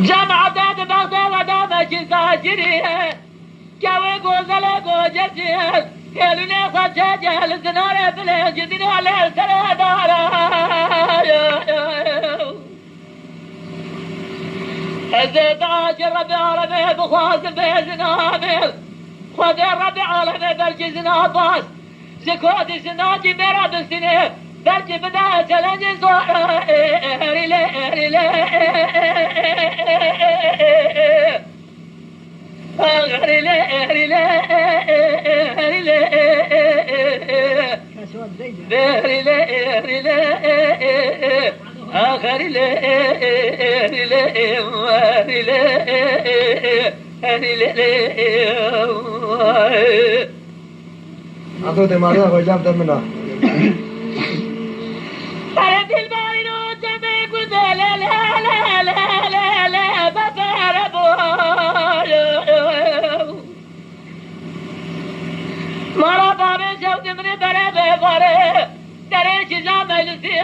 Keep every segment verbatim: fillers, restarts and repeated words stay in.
Cemaate di bexdê ve de vekî zahirî. Kewê gozelê gocekî. Hêlûnê xwe çêke li zinarê bilê cidîna lê serê dara. Ez ê dua ji Rebê alemê bixwazim bê jina min. Xwedê Rebê alemê belkî jina bas. Ji ku dî jinakî me re bistîne, belkî bide çelencê zor. Erîle, erîle, erîle, erîle, erîle, erîle, erîle, ax erîle, erîle, erîle, erîle. Ato te mariya xwe cem te min a. Pere dilbarîno cemê gundê le, le, le, le, le, le, befere bo. Mala babê jew dimrê bere bevare. Derê kîja meclisî,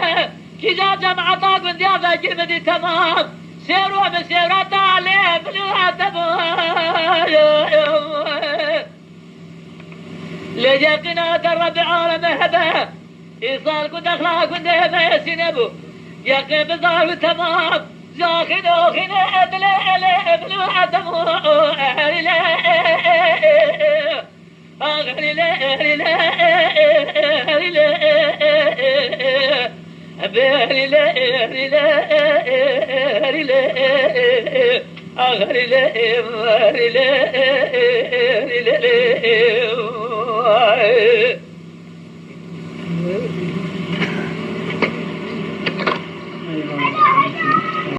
kîja cemaeta gundiya vekir min dî temam. Şêwr we bi şêwreta lê bilû hete bo. Lê yeqîna te Rebî aleme hebe, îsal ku dexla gundê me sîne bû. Yeqîn bizar û temam, ji axîn oxîne dilê elê bilû etem û erîle. Axirîle, erîle, erîle, erîle, erîle, erîle, erîle, axirîle, erîle,